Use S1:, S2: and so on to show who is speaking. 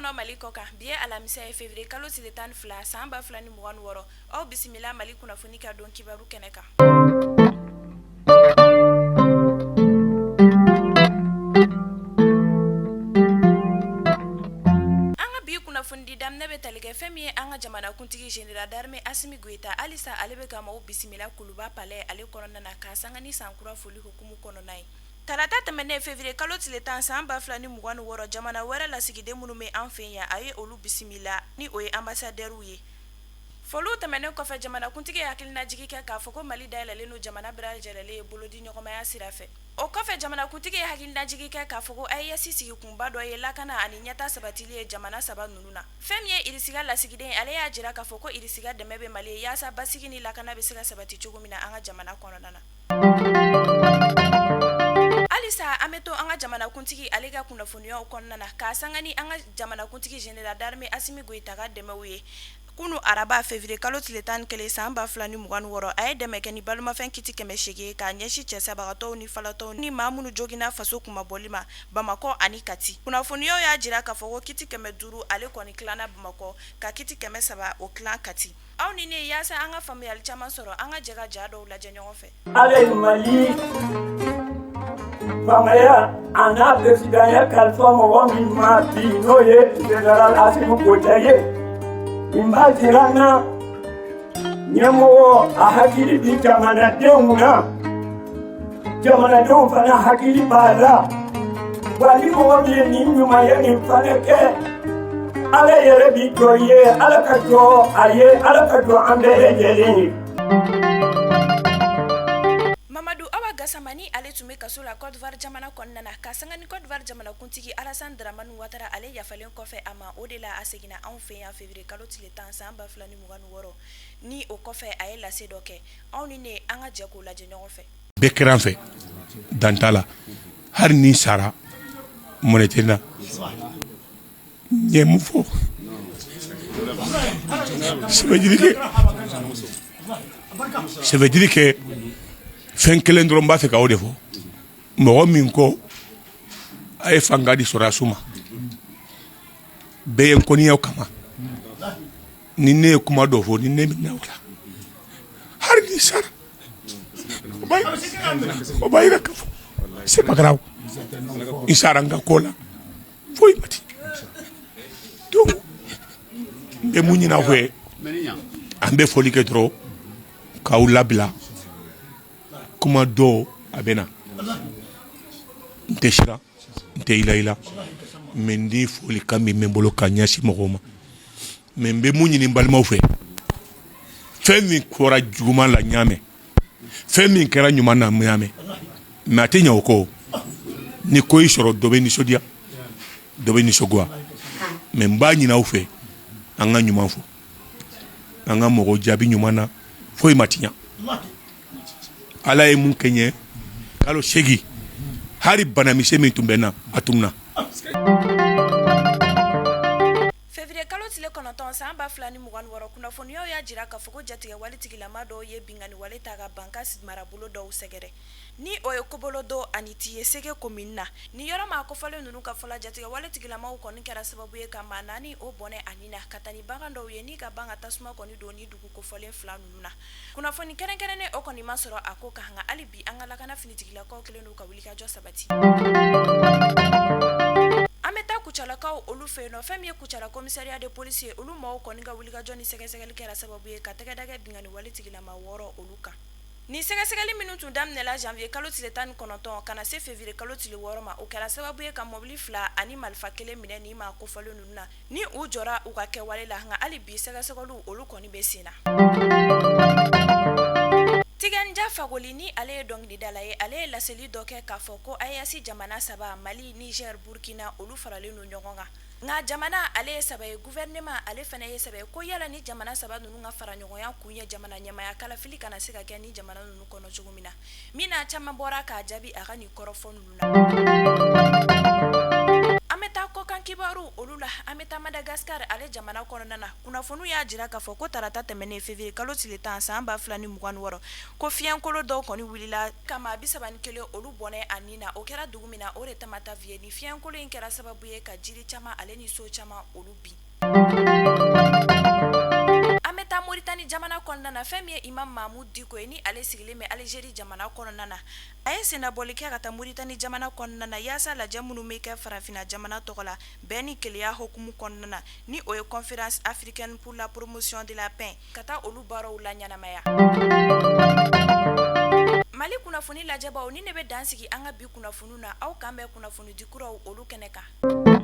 S1: kɔnɔ, Mali kɔ kan, bi ye alamisa ye, février kalo tile 12 san 2026. Aw bisimila Mali kunnafoni ka don kibaru kɛnɛ kan. An ka bi kunnafonidi daminɛ bɛ tali kɛ fɛn min ye an ka jamanakuntigi général d'armée Asimi Goyita, halisa ale bɛ ka maaw bisimila Kuluba palais ale kɔnɔna na, k'a sanga ni sankura foli hukumu kɔnɔna ye. Tarata tɛmɛnen février kalo tile 10 san 2026, jamana wɛrɛ lasigiden minnu bɛ an fɛ yan, a ye olu bisimila ni o ye ambassadeurw ye. Foliw tɛmɛnen kɔfɛ, jamanakuntigi ye hakilinajigin kɛ k'a fɔ ko Mali dayɛlɛlen don jamana bɛɛ lajɛlen ye bolodi ɲɔgɔnmaya sira fɛ. O kɔfɛ, jamanakuntigi ye hakilinajigin kɛ k'a fɔ ko AES sigikunba dɔ ye lakana ani ɲɛtaa sabatili ye jamana saba ninnu na. Fɛn min ye Irisi ka lasigiden ye, ale y'a jira k'a fɔ ko Irisi ka dɛmɛ bɛ Mali ye yaasa basigi ni lakana bɛ se ka sabati cogo min na an ka jamana kɔnɔna na. Halisa an bɛ to an ka jamanakuntigi ale ka kunnafoniyaw kɔnɔna na, k'a sanga ni an ka jamanakuntigi général d'armée Asimi Goyita ka dɛmɛw ye. Kunun araba février kalo tile 11 san 2026, a ye dɛmɛ kɛ ni balomafɛn kiti 800 ye k'a ɲɛsin cɛsabagatɔw ni falatɔw ni maa minnu joginna faso kunmabɔli ma Bamakɔ ani Kati. Kunnafoniyaw y'a jira k'a fɔ ko kiti 500 ale kɔni tilanna Bamakɔ, ka kiti 300 o tilan Kati. Aw ni ne, yaasa an ka faamuyali caman sɔrɔ, an ka jɛ ka ja dɔw lajɛ ɲɔgɔn fɛ.
S2: Ala ye Mali faamaya a n'a peresidanya kalifa mɔgɔ min ma bi, n'o ye général Asimi Goyita ye, nin b'a jira an na ɲɛmɔgɔ a hakili bi jamanadenw na, jamanadenw fana hakili b'a la. Wa ni mɔgɔ min ye nin ɲumanya nin fana kɛ, Ala yɛrɛ bi jɔ i ye, Ala ka jɔ a ye, Ala ka jɔ an bɛɛ lajɛlen ye.
S1: Mamadu Awa Gasama ni ale tun bɛ kaso la Côte d'Ivoire jamana kɔnɔna na, ka sanga ni Côte d'Ivoire jamanakuntigi Alassane Dramane Ouattara ale yafalen kɔfɛ a ma, o de la a seginna anw fɛ yan février kalo tile 10 san 2026. Ni o kɔfɛ, a ye lase dɔ kɛ. Aw ni ne, an ka jɛ k'o lajɛ ɲɔgɔn fɛ.
S3: Bɛɛ kɛra an fɛ, dan t'a la. Hali ni sara, mɔnɛ tɛ n na. N ye mun fɔ? Ça veut dire que fɛn kelen dɔrɔn b'a fɛ ka o de fɔ. Mɔgɔ min ko a ye fanga di sɔrɔdasiw ma, bɛɛ ye n kɔniyaw kama. Ni ne ye kuma dɔ fɔ, ni ne bɛ na o la, hali ni sara, o b'a yira k'a fɔ c'est pas grave, n sara n ka ko la, foyi ma ti. Donc n bɛ mun ɲini aw fɛ? An bɛ foli kɛ dɔrɔn k'aw labila. Kuma dɔw a bɛ na, n tɛ siran, n tɛ yilayila, mais n di folikan min bɛ n bolo ka ɲɛsin mɔgɔw ma. Mais n bɛ mun ɲini n balimaw fɛ? Fɛn min kɛra juguman la, n y'a mɛn. Fɛn min kɛra ɲuman na, n y'a mɛn. Mais a tɛ ɲɛ o kɔ. Ni ko y'i sɔrɔ, dɔ bɛ nisɔndiya, dɔ bɛ nisɔngoya. Mais n b'a ɲini aw fɛ, an ka ɲuman fɔ, an ka mɔgɔw jaabi ɲuman na. Foyi ma tiɲɛ. Ala ye mun kɛ n ye kalo 8, hali banamisɛn min tun bɛ n na, a tununna.
S1: Février kalo tile 9 san 2026, kunnafoniyaw y'a jira k'a fɔ ko jatigɛwale tigilama dɔw ye binkanni wale ta ka Bankass marabolo dɔw sɛgɛrɛ, ni o ye Kobolodo ani Tiyesege commune na. Ni yɔrɔ maa kofɔlen ninnu ka fɔ la, jatigɛwale tigilamaw kɔni kɛra sababu ye ka maa 4 o bɔnɛ a ni na, ka taa ni bagan dɔw ye, ni ka ban ka tasuma kɔni don ni dugu kofɔlen fila ninnu na. Kunnafoni kɛrɛnkɛrɛnnen o kɔni ma sɔrɔ a ko kan, nka hali bi an ka lakana finitigilakaw kɛlen don ka wulikajɔ sabati. An bɛ taa Kucalakaw olu fɛ yen nɔ. Fɛn min ye Kucala commissariat de police ye, olu maaw kɔni ka wulikajɔ ni sɛgɛsɛgɛli kɛra sababu ye ka tɛgɛ da kɛ binkanni wale tigilama 6 olu kan. Nin sɛgɛsɛgɛli minnu tun daminɛla janvier kalo tile 19 ka na se février kalo tile 6 ma, o kɛra sababu ye ka mɔbili fila ani marifa kelen minɛ nin maa kofɔlen ninnu na, ni u jɔra u ka kɛwale la. Nka hali bi sɛgɛsɛgɛliw olu kɔni bɛ sen na. Tiken Jah Fakoly, ni ale ye dɔnkilidala ye, ale ye laseli dɔ kɛ k'a fɔ ko AES jamana saba, Mali, Niger, Burkina, olu faralen don ɲɔgɔn kan. Nka jamana ale ye saba ye, gouvernement ale fana ye saba ye. Ko yala ni jamana saba ninnu ka fara ɲɔgɔnya kun ye jamana ɲɛmaaya kalafili kana se ka kɛ ni jamana ninnu kɔnɔ cogo min na? Min na caman bɔra k'a jaabi a ka nin kɔrɔfɔ ninnu na. An bɛ taa kɔkan. kibaru olu la, an bɛ taa Madagascar ale jamana kɔnɔna na. Kunnafoniw y'a jira k'a fɔ ko tarata tɛmɛnen février kalo tile 10 san 2026, ko fiɲɛkolo dɔw kɔni wulila ka maa 31 olu bɔnɛ a ni na. O kɛra dugu min na, o de Tamatave ye. Ni fiɲɛkolo in kɛra sababu ye ka jiri caman ale ni so caman olu bin. An bɛ taa Moritani jamana kɔnɔna na. Fɛn min ye Imam Mahmoud Dicko ye, ni ale sigilen bɛ Algérie jamana kɔnɔna na, a ye sennabɔli kɛ ka taa Moritani jamana kɔnɔna na yaasa lajɛ minnu bɛ kɛ farafinna jamana tɔgɔ la bɛn ni kelenya hukumu kɔnɔna na, ni o ye Conférence africaine pour la promotion de la paix, ka taa olu baaraw la ɲɛnamaya. Mali kunnafoni lajɛbaw, ni ne bɛ dan sigi an ka bi kunnafoniw na. Aw kan bɛn kunnafoni di kuraw olu kɛnɛ kan.